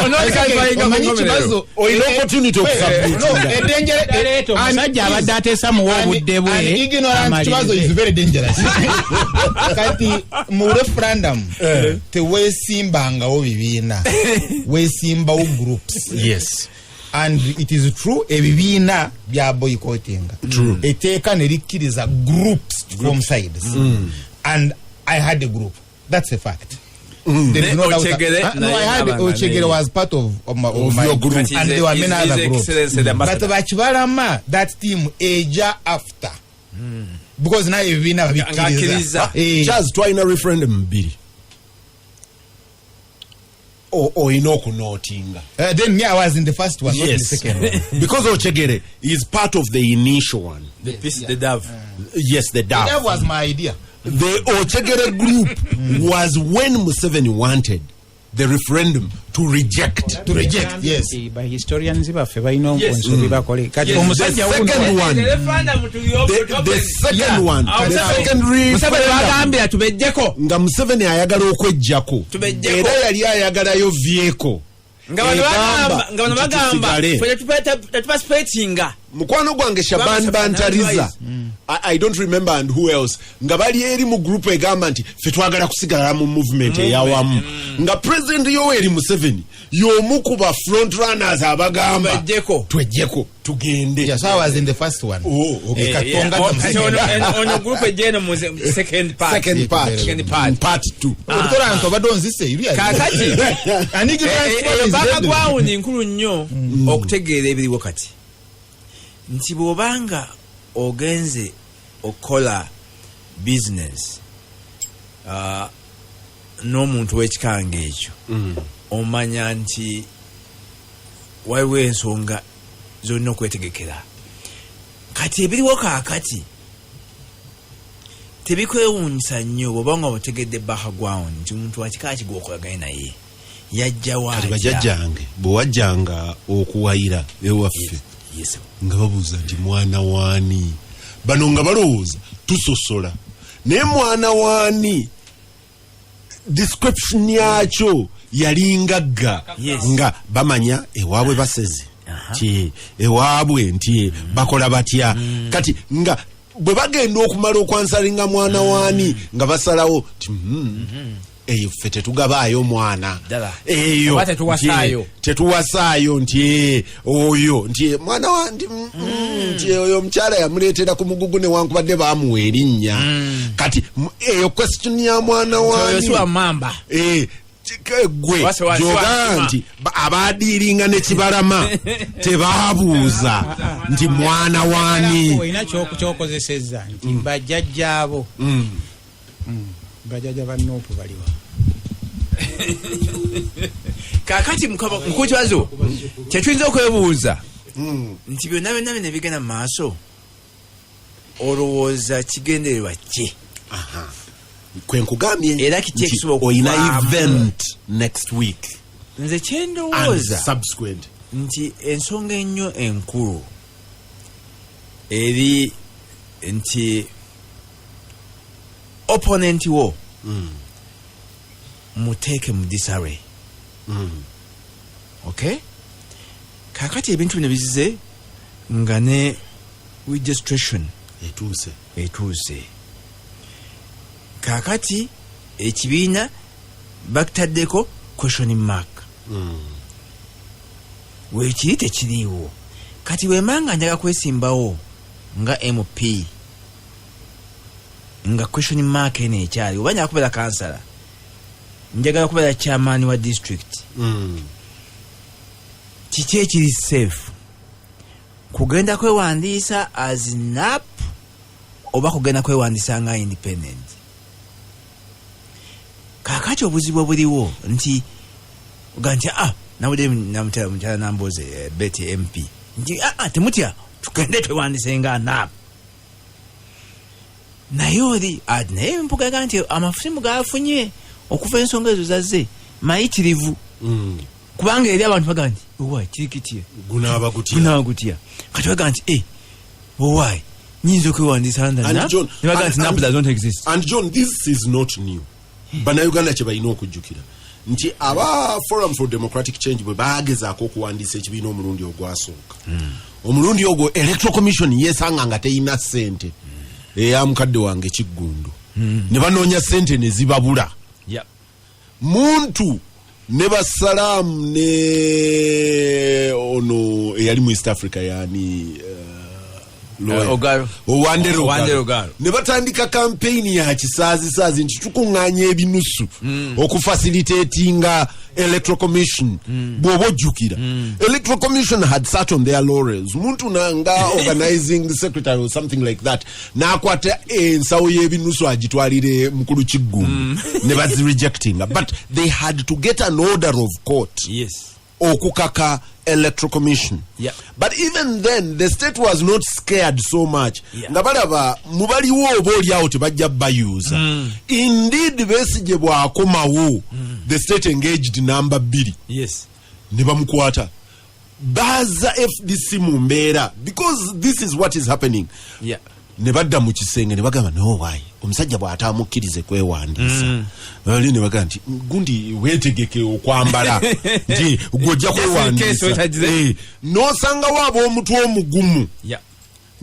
Omanyi. Omanyi kibazo. Olina opportunity okusubmitinga. Leeta omusajja abadde ateesa, muwa obudde bwe. Ignorant kibazo is amalirize. very dangerous. Kati mu referendum tewesimbangawo bibiina, wesimbawo groups. And it is true, ebibiina bya boycottinga, etteeka ne likkiriza groups to form sides, and I had a group. That's a fact. There is no doubt. Ochegere, No, I had naye Ochegere naye. was part of Of my your group. And there were many His other groups. Excellency the But ambassador. Bakibalama, that team eja after. Because naye ebibiina babikkiriza. Ng'akkiriza. Eh, Charles, twalina referendum bbiri. Olina okunootinga. Then me, I was in the first one, not in the Yes. second one. Because Ochegere is part of the initial one. The peace, the dove. Yes, the dove. That was my idea. The Ochegere group was when Museveni wanted the referendum to reject. To reject, yes. Ba historians baffe balina Yes. ensobi bakole kati Yes. omusajja The second one. The referendum to be open- The second Yeah. one, the second Museveni referendum, bagambira tubejjeko nga Museveni ayagala okwejjako. Tubejjeko. Era yali ayagalayo vyeko. Nga bano Egamba bagamba, nga bano nti bagamba tusigale. ffe tetuparticipatinga. Mukwano gwange Shaban Shaban Bantariza, I don't remember and who else, nga bali eri mu group egamba nti ffe twagala kusigala mu movement eyawamu, nga President Yoweri Museveni y'omu ku ba front runners abagamba Twejjeko. twejjeko tugende. Yeah, so I was in the first one. Oh, okay. Eh, Katonga Oh, nga kati Museveni. ono group ejja eno mu second part. Second part. Second part. Part two. Obutola nti obadde onzise, you realize? Kaakati And ignorance eyo is deadly. Background nkulu nnyo okutegeera ebiriwo kati, nti bw'obanga ogenze okukola business n'omuntu w'ekikanga ekyo, omanya nti waliwo ensonga zolina okwetegekera. Kati ebiriwo kaakati tebikwewuunyisa nnyo bw'oba nga otegedde background nti omuntu wakika ki gwokolaganye naye, yajjawo Kati atya. Bajjajjange bwe wajjanga okuwayira ewaffe, Yes. nga babuuza nti mwana waani? Bano nga balowooza tusosola, naye mwana waani description yakyo yalingagga nga bamanya ewaabwe basezi nti ewaabwe nti bakola batya. Kati nga bwe bagenda okumala okwansalinga mwana waani, nga basalawo nti eyo ffe tetugabaayo mwana." Ddala. Eyo Oba tetuwasaayo. nti, tetuwasaayo nti oyo nti mwana wa nti nti oyo omukyala yamuleetera ku mugugu newankubadde bamuwa erinnya. Kati eyo question ya mwana Oyo waani si wa mamba. Gwe Oba si wa gyogaa Sima. nti abaadiiringa ne Kibalama tebaabuuza nti mwana waani. Olina kyokozesezza nti bajjajjaabo. Bajjajja ba NUP baliwa? Kakati mukulu Kibazo, kyetuyinza okwebuuza nti byonna byonna bino ebigenda mu maaso, olowooza kigendererwa ki? Aha. Kwe nkugambye Era kiki nti ekisobola olina okuvaamu? event next week Nze and kyendowooza subsequent nti ensonga ennyo enkulu eri nti opponent wo muteeke mu disarray. Okay, kakati ebintu bino bizize nga ne registration etuuse. Etuuse. Kakati ekibiina bakitaddeko question mark, weekiri tekiriiwo. Kati wemanga njaga kwesimbawo nga MP nga question mark eno ekyali, oba njagala kubeera kansala, njagala kubeera chairman wa district, kiki ekiri safe? Kugenda kwewandiisa as NUP oba kugenda kwewandiisa nga independent? Kakati obuzibu obuliwo nti oga nti nawulire mukyala Namboze, Betty MP, nti temutya, tugende twewandiise nga NUP. Naye oli naye mpugaga nti amasimu gafunye okuva ensonga ezo zazze mayitirivu, kubanga eri abantu baga nti owai kiri kitya? Gunaaba gutya? Gunaaba gutya? Kati baga nti owai nyinza okwewandiisa under And NUP? John, Ne baga nti NUP does not exist. And John, this is not new. Bannayuganda kye balina okujjukira nti aba Forum for Democratic Change bwe bagezaako okuwandiisa ekibiina omulundi ogwasooka, omulundi ogwo Electoral Commission yesanga nga teyina ssente eya mukadde wange Kiggundu, ne banoonya ssente ne zibabula. Muntu ne basalaamu ne ono eyali mu East Africa, yani Lawyer. Ogalo. Owandere Owandere Ogalo. Ogalo. Ne batandika kampeyini ya kisaazisaazi nti tukuŋŋaanya ebinusu okufacilitatinga Electoral Commission. Bw'oba ojjukira, Electoral Commission had sat on their laurels. Muntu nanga organizing secretary or something like that n'akwata ensawo y'ebinusu agitwalire mukulu Kiggundu, ne bazirejectinga, but they had to get an order of court okukaka Electoral Commission. But even then the state was not scared so much, nga balaba mubaliwo oba oliawo tebajja bayuza. Indeed, Besigye bw'akomawo, the state engaged number 2 ne bamukwata, baza FDC mu mbeera, because this is what is happening. Ne badda mu kisenge ne bagamba, no, why omusajja bw'ataamukkirize kwewandiisa bali ne bagamba nti gundi weetegeke okwambala nti gw'ojja Just in case kwewandiisa. wetagize. Eh, n'osangawo ab'omutwe omugumu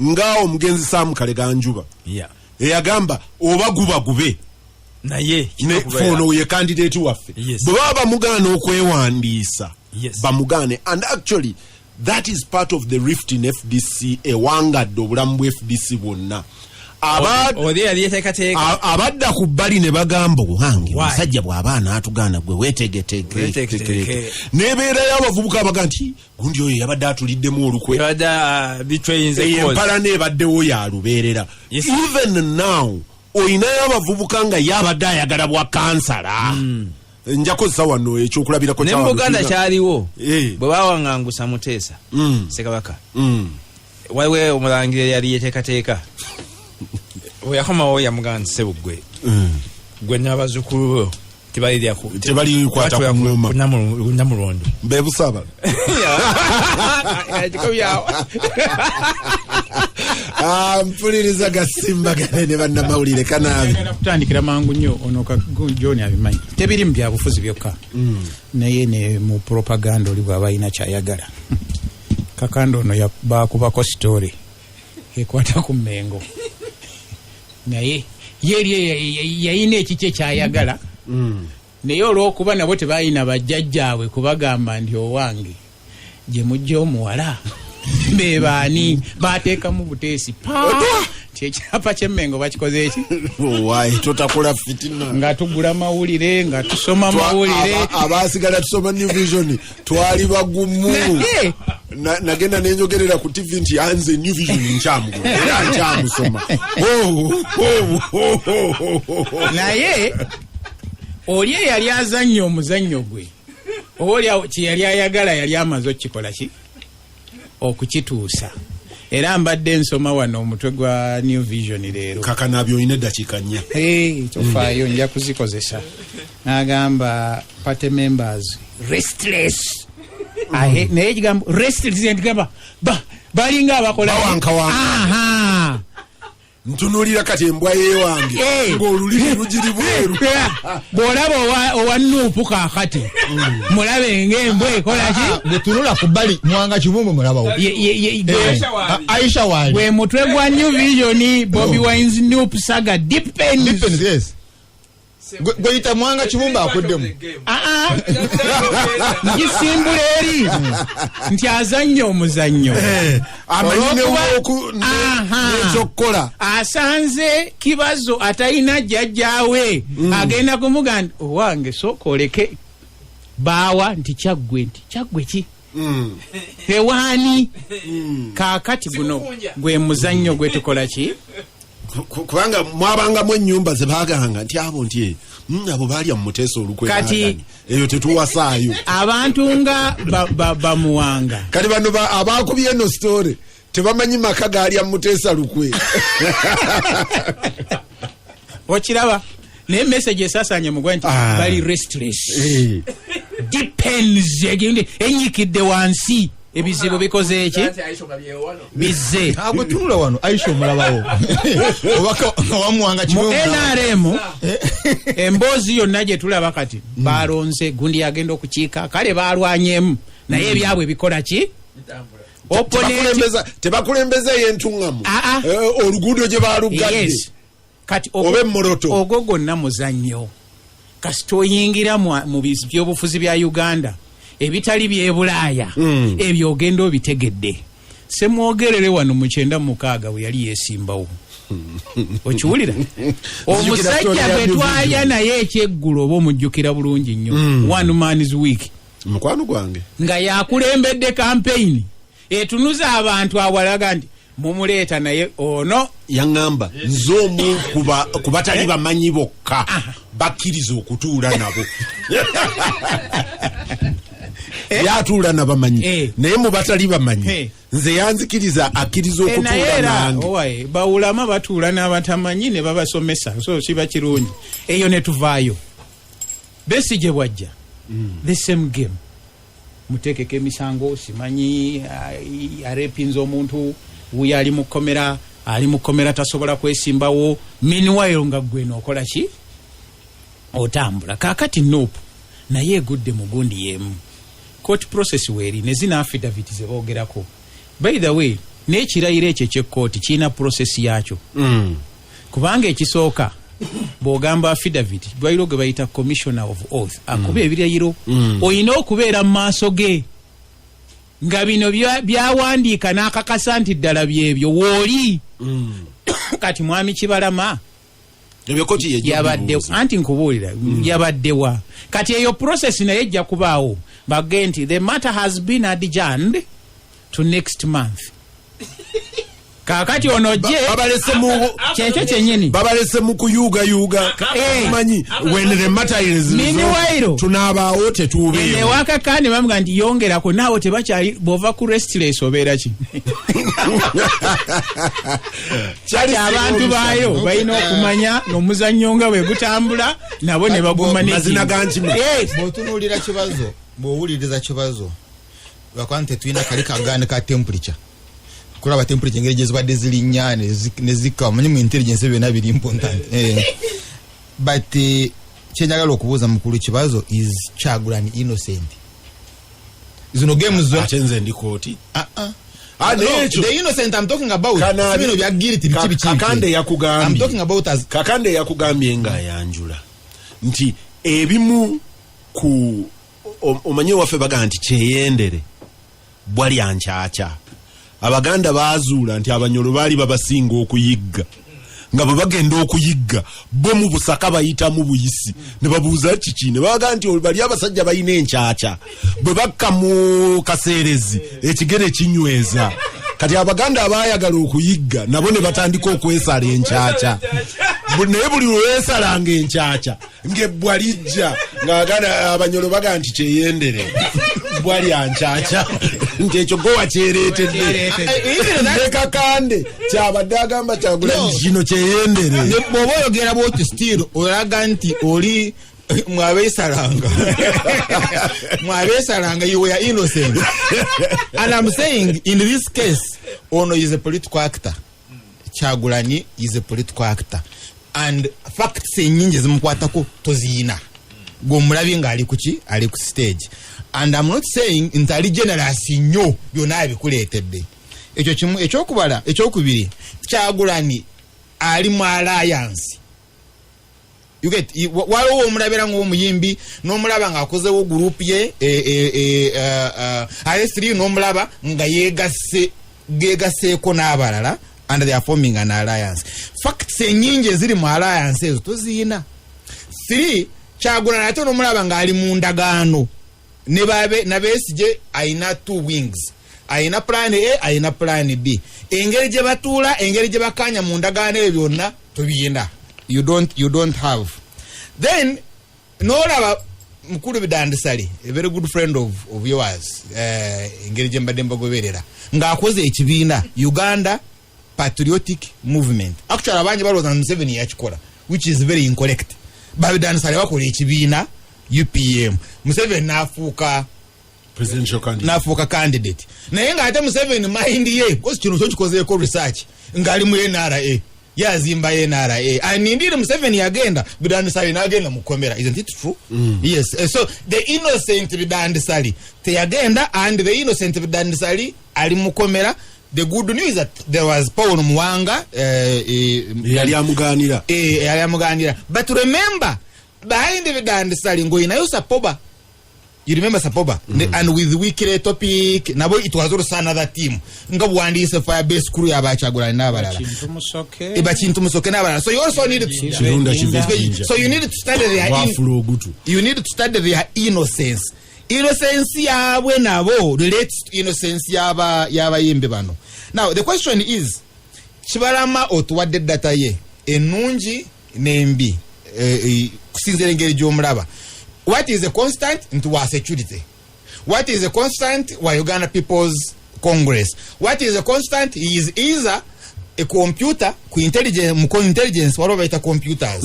nga omugenzi Sam Kaleganjuba eyagamba oba guba gube naye ne ono ye candidate waffe. Bwe baba bamugaana okwewandiisa, bamugaane. And actually that is part of the rift in FDC ewangadde obulamu bwa FDC bwonna. Oli yali yeteekateeka. Abadda ku bbali ne bagamba, owange Why? omusajja bw'aba anaatugaana, gwe weetegeteeke. Weetegeteeke. Nebeerayo abavubuka abaga nti gundi oyo yabadde atuliddemu olukwe. Yabadde betraying the Eyo cause. empalana ebaddewo ya lubeerera. Even now oyinayo abavubuka nga ye abadde ayagala bwa kansala. Nja kozesa wano ekyokulabirako Ne kya mu wano Buganda kyaliwo bwe bawaŋŋangusa Muteesa, Ssekabaka, waliwo omulangira eyali yeteekateeka. Bwe yakomawo yamugamba nti, "Ssebo, gwe gwe n'abazzukulu bo tebalirya Tebalikwata ku ngoma. ku Namulondo." Bebusaba. Ekikobyawo. Ah, mpuliriza gasimbagane ne bannamawulire kanaabe. Njagala kutandikira mangu nnyo. Ono John abimanyi, tebiri mu byabufuzi byokka, naye ne mu propaganda oli bw'aba alina kyayagala. Kakanda ono bakubako story ekwata ku Mmengo, naye ye eri yayina ekiki ekyayagala, naye olw'okuba nabo tebalina bajjajjaabwe kubagamba nti owange gye mujja omuwala bebaani, bateekamu buteesi pa nti ekyapa kyemmengo bakikoze eki. Waayi, totakula fitina. Nga tugula mawulire, nga tusoma mawulire. Abasigala tusoma New Vision twali bagumu. Naye- Nagenda nenjogerera ku TV nti anze New Vision nkyamugula era nkyamusoma. Oh. Naye oli eyali azannya omuzannyo gwe, oba oli awo kyeyali ayagala yali amaze okukikola ki, okukituusa. Era mbadde nsoma wano omutwe gwa New Vision leero. Kakanabyo, olina eddakiika 4. Hey, tofaayo, nja kuzikozesa. N'agamba party members restless. Ahe, naye ekigambo restless ntigamba balinga abakola Bawankawanka. Aha. Ntunuulira kati embwa yewange Eh. ng'olulimi lugiri bweru. Bw'olaba owa NUP kaakati mulabe ng'embwa ekola ki. Bwetunula ku bbali, Mwanga Kibumbu mulabawo. Ye- Aisha waali. Gwe mutwe gwa New Vision: Bobi Wine's NUP saga deepens. Deepens, yes. Gweyita Mwanga Kibumba akuddemu. Ah, ah. Ngisimbula eri nti azannya omuzannyo. Amanyi Aha. n'ekyokukola. Asanze Kibazo atalina jjajjaawe agenda kumuga nti owange sooka oleke baawa nti Kyaggwe, nti Kyaggwe ki tewaani. Kaakati guno gwe muzannyo gwe tukola ki. Kubanga mwabangamu ennyumba ze baganga nti abo nti abo baalya mu Muteesa olukwe. Kati- Eyo tetuwasaayo. Abantu nga bamuwanga. Kati bano abakubye eno story tebamanyi maka gaalya mu Muteesa lukwe. Okiraba, naye message esasanye mugwa nti Ah. bali restless, depends egende enyikidde wansi, ebizibu bikoze eki, bizze. Gwe tunula wano, Aisha omulabawo, obaka owamuwanga Mu Kibumba. NRM emboozi yonna gye tulaba kati, balonze gundi yagenda okukiika, kale balwanyemu, naye ebyabwe bikola ki. Opponent- Tebakulembeza yentuŋŋamu. Ah, ah. Oluguudo gye balugadde. Yes. Kati Oba emmoloto. Ogwo gwonna muzannyo. Kasita oyingira mu byobufuzi bya Uganda ebitali byebulaaya, ebyo ogenda obitegedde. Semwogerere wano mu 96 bwe yali yesimbawo, okiwulira? Omusajja gwe twalya naye ekyeggulo, oba omujjukira bulungi nnyo, one man's week. Mukwano gwange. Nga yakulembedde kampeyini etunuza abantu awalaga nti mumuleeta, naye ono Yaŋŋamba, nze omu ku batali bamanyi bokka bakkiriza okutuula nabo. Yatuula nabamanyi, naye mu batali bamanyi, nze yanzikiriza, akkiriza Naye okutuula era nange. Owaye, bawulama batuula n'abatamanyi ne babasomesa, so kiba kirungi. Eyo ne tuvaayo. Besigye bwajja, the same game, muteekeko emisango, simanyi arepinza omuntu wuyo, ali mu kkomera, ali mu kkomera, tasobola kwesimbawo. Meanwhile nga gwe nookola ki? Otambula. Kaakati NUP naye egudde mu gundi y'emu, court process weeri ne zina affidavit ze boogerako. By the way, n'ekirayiro ekyo ekyekkooti kirina process yakyo, kubanga ekisooka bw'ogamba affidavit, dwaliro gwe bayita commissioner of oath akuba ebirayiro, olina okubeera mu maaso ge nga bino byawandiika n'akakasa nti ddala byebyo wooli. Kati mwami Kibalama Ebyo kooti yejja yabadde okubibuuza. Anti nkubuulira, yabaddewa? Kati eyo process naye ejja kubaawo, bage nti the matter has been adjourned to next month. Kaakati ono je Babalese mu kyekyo kyennyini. Babalese mu kuyuugayuuga. Manyi when the matter is Meanwhile, tunaabaawo tetuubeewo. Ewakaka ne bamuga nti yongerako naawe, tebakyali. Bw'ova ku restless obeera ki? Kyali Kati abantu baayo balina okumanya omuzannyo nga bwe gutambula, nabo ne baguma. Mazina ga nkima. Bw'otunuulira kibazo, bw'owuliriza kibazo, lwakuba nti tetulina kali kagaani ka temperature kulaba temperature engeri gye zibadde zirinnya ne zikka. Omanyi mu intelligence byonna biri important. But kyenjagala okubuuza mukulu Kibazo, is Kyagulanyi innocent? Zino games zo Ate nze ndi kooti. Ah, ah. Ah, No, naye ekyo the innocent I'm talking about si bino bya guilt, biki biki. Kakande biki. yakugambye. I'm talking about as Kakande yakugambye ng'ayanjula nti ebimu ku omanyi ewaffe baga nti kyeyendere bwalya nkyakya. Abaganda baazuula nti Abanyolo baali babasinga okuyigga, nga bwe bagenda okuyigga bo mu busaka bayitamu buyisi, ne babuuza kiki, ne babaga nti bali abasajja balina enkyakya, bwe bakka mu kaseerezi ekigere kinyweza. Kati Abaganda abaayagala okuyigga nabo ne batandika okwesala enkyakya. Naye buli lweweesalanga enkyakya ng'ebbwa lijja, ng'aganda Abanyolo baga nti kyeyendere bbwa lya nkyakya, nti ekyo gowa kyereetedde. Ne Kakande kyabadde agamba Kyagulanyi No. kino kyeyendere. Bw'oba oyogera bwotyo, still olaga nti oli mwabeesalanga, mwabeesalanga. You were innocent, and I'm saying in this case ono is a political actor. Kyagulanyi is a political actor, and facts enyingi ezimukwatako toziyina. Gweomulabye ng'ali kuki? Ali ku stage. And I'm not saying nti ali generous nnyo, byonna abikuleetedde. Ekyo kimu. Ekyokubala, ekyokubiri, Kyagulanyi ali mu alliance. You get waliwo omulabira ngaomuyimbi n'omulaba ng'akozewo group ye, rs3, n'omulaba nga yegasse, gegaseeko n'abalala, and they are forming an alliance. Facts enyingi eziri mu alliance ezo toziyina. Three, Kyagulanyi ate n'omulaba ng'ali mu ndagaano ne babe nabesigye, ayina two wings, ayina plan A, ayina plan B. Engeri gye batuula, engeri gye bakanya mu ndagaano, ebyo byonna tobiyina. You don't have. Then n'olaba mukulu Bidandi Ssali, a very good friend of yours, engeri gye mbadde mbagoberera ng'akoze ekibiina Uganda Patriotic Movement. Actually abangi balowooza Museveni yakikola, which is very incorrect. Babidandi Ssali bakola ekibiina UPM, Museveni n'afuuka presidential candidate. N'afuuka candidate, naye ng'ate Museveni mind ye, because kino kyo kikozeeko research, ng'ali mu NRA, yazimba NRA, and indeed Museveni yagenda, Bidandi Ssali n'agenda mu kkomera. Isn't it true? Yes. So the innocent Bidandi Ssali teyagenda, and the innocent Bidandi Ssali ali mu kkomera. The good news that there was Paul Muwanga, yali amuganira. Yali amuganira. But remember, behind Bidandi Ssali ng'olinayo Sapoba. You remember Sapoba? And with weekly topic nabo, it was also another team nga buwandiise Firebase crew yabakyagulani n'abalala. Kintu Musoke. Bakintu Musoke n'abalala. So you also need to Kirunda Kivejinja. So you need to study their Wafula ogutu. You need to study their innocence. Innocence yaabwe nabo relates to innocence yaba y'abayimbi bano. Now the question is, Kibalama otuwadde data ye ennungi n'embi, kusinziira engeri gy'omulaba. What is a constant nti wa security? What is a constant wa Uganda People's Congress? What is a constant is either a computer ku intelligence, mu intelligence waliwo bayita computers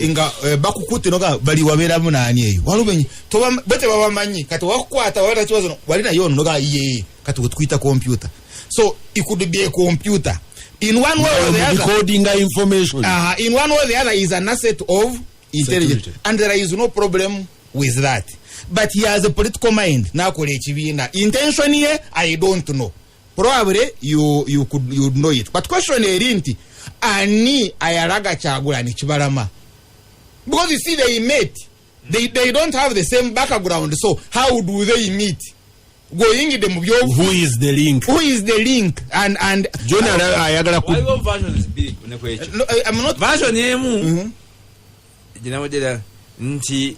nga bakukutte noga bali wabeeramu naani eyo waliwo bo tebabamanyi. Kati wakukwata wabata kibazo wali naye ono noga ye kati wetuyita computer. So it could be a computer in one way or the other. Recording information. In one way or the other is an asset of intelligence. Security. And there is no problem with that, but he has a political mind nakola ekibiina. Intention ye I don't know. Probably you know it, but question eri nti ani ayalaga Kyagulani Kibalama? Because you see, they met, they don't have the same background, so how do they meet goyingidde mu byobufuzi? Who is the link? Who is the link? And John ayagala ku Waliwo versions bbiri nekwekyo. No, I'm not Version emu gyenawodera nti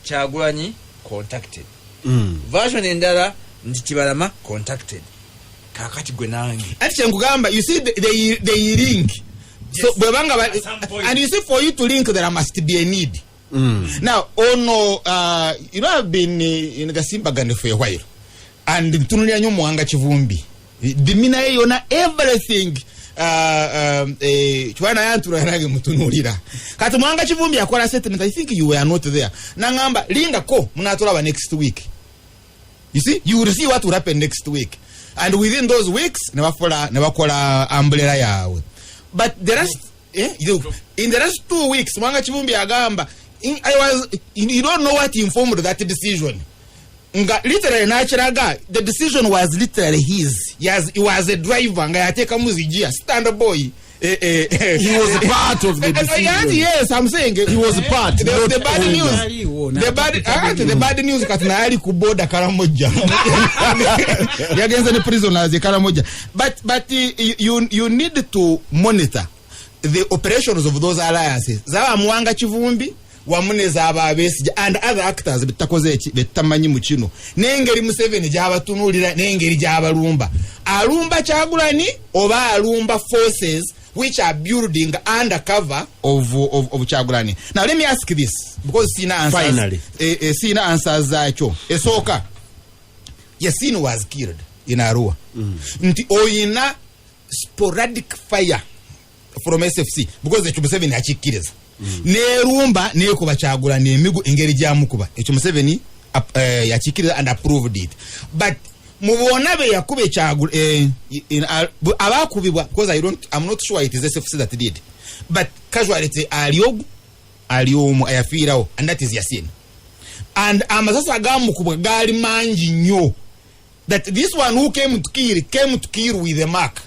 Kyagulanyi contacted. Version endala nti Kibalama contacted. Kakati gwe nange Ati kyenkugamba, you see, they link. So bwebanga At some point. And you see, for you to link there must be a need. Now ono, you know, I've been in Gasimbagane for a while and ntunulira nnyo Muwanga Kivumbi dimina ye yona, everything. Kiba naye antula nange mutunuulira. Kati Muwanga Kivumbi akola statement, I think you were not there, nangamba lindako munatulaba next week. You see, you will see what will happen next week. And within those weeks ne bakola ne bakola umbrella yaabwe. But the rest, in the last 2 weeks Mwanga Kivumbi agamba I was you don't know what informed that decision. Nga literally nakiraga the decision was literally his. Yes, he was a driver nga yateekamu zigiya stand boy. He was part of the decision. Yes, I'm saying He was part, not the bad owner. news. Aliwo, The bad news, kati naye ali ku boda Karamoja, yagenze ne prisoners e Karamoja. But you need to monitor the operations of those alliances zaba Muwanga Kivumbi wamu ne zaba Abesigye and other actors betakoze eki betamanyi mu kino, n'engeri Museveni gy'abatunuulira n'engeri gy'abalumba. Alumba Kyagulani oba alumba forces which are building under cover of Kyagulani? Now let me ask this because sina answers. Finally. Sina answers zaakyo. Esooka, Yasin was killed in Arua. Nti oyina sporadic fire from SFC because ekyo Museveni akikkiriza, nerumba nekuba Kyagulani emigo engeri gyamukuba, ekyo Museveni yakikkiriza and approved it. But mu bonna be yakuba abakubibwa, because I'm not sure it is SFC that did, but casualty ali ogu ali omu ayafiirawo, and that is Yasin. And amasasi agamukubwa gaali mangi nnyo that this one who came to kill came to kill with a mark,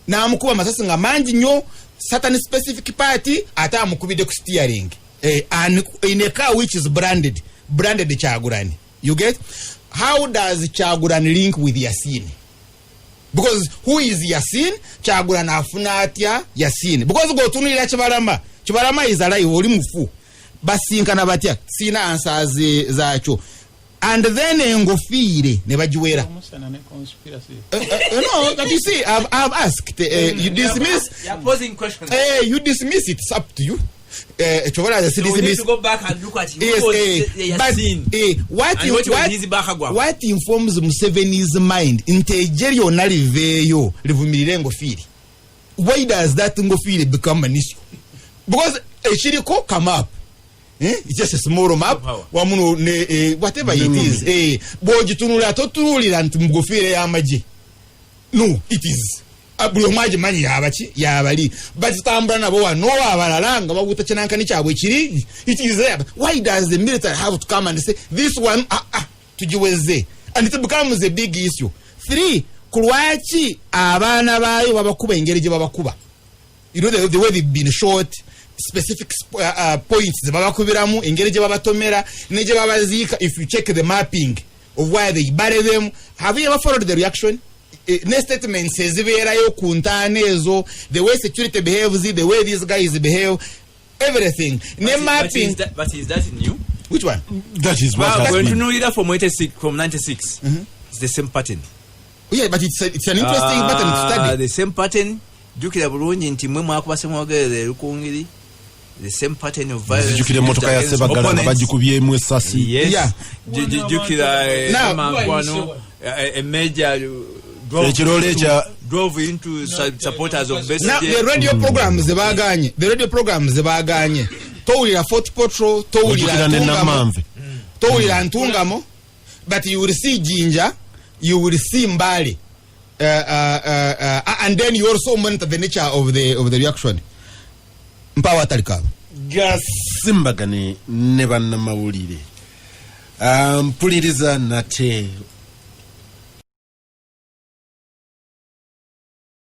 n'amukuba amasasi nga mangi nnyo, certain specific party, ate amukubidde ku steering, and in a car which is branded Kyagulani. You get? How does Kyagulani link with Yasin? Because who is Yasin? Kyagulani afuna atya Yasin? Because gwotunulira Kibalama, Kibalama is alive, oli mufu, basinkana batya? Sina answers zaakyo. And then engofiire ne bagiwera. Omusana ne conspiracy. No, but you see, I've asked, you dismiss. You are posing questions. You dismiss it, it's up to you. Ekyobola So we need dismiss. to go back and look at who Yes, was but Yasin. what, And you, what was what, his background. what informs Museveni's mind nti ejje lyonna liveeyo livumirire engofiire? Why does that ngofiire become an issue? Because ekiriko come up, eh? It's just a small map. Power. Wamu ne whatever it is, bw'ogitunulira totunuulira nti mugofiire y'amagye. No, it is, buli omu agimanyi yabaki yabali bakitambula nabo wano abalala nga babuuta kinankani kyabwe kiri. It is there. Why does the military have to come and say this one, tugiweze, and it becomes a big issue? Three, ku lwaki abaana baayo babakuba engeri gye babakuba? You know, the way they've been shot. Specific points zebabakubiramu, engeri gye babatomera ne gye babaziika. If you check the mapping of where they bury them, have you ever followed the reaction? Ne statements ezibeerayo ku ntaana ezo, the way security behaves, the way these guys behave, everything ne But mapping. But is that new? Which one? That is what has Bwe been. ntunuulira from 86, from 96, it's the same pattern. Yeah, but it's an interesting pattern to study. The same pattern. Jjukira bulungi nti mwe mwakuba Semwogerere Erukungiri, the same pattern of violence Zijjukira emmotoka ya against Sebagala nga opponents. bagikubyemu essasi. Yes. Jjukira Now- Mankwano, a major drove Ekirole drove into supporters of Besigye. Now the radio programs zebaganye, the radio programs zebaganye, towulira Fort Portal, towulira Ojjukira ne Ntungamo, Namanve. towulira Ntungamo, but you will see Jinja, you will see Mbale, and then you also monitor the nature of the reaction. Mpawo atalikaba. Gasimbagane ne bannamawulire. Mpuliriza nate.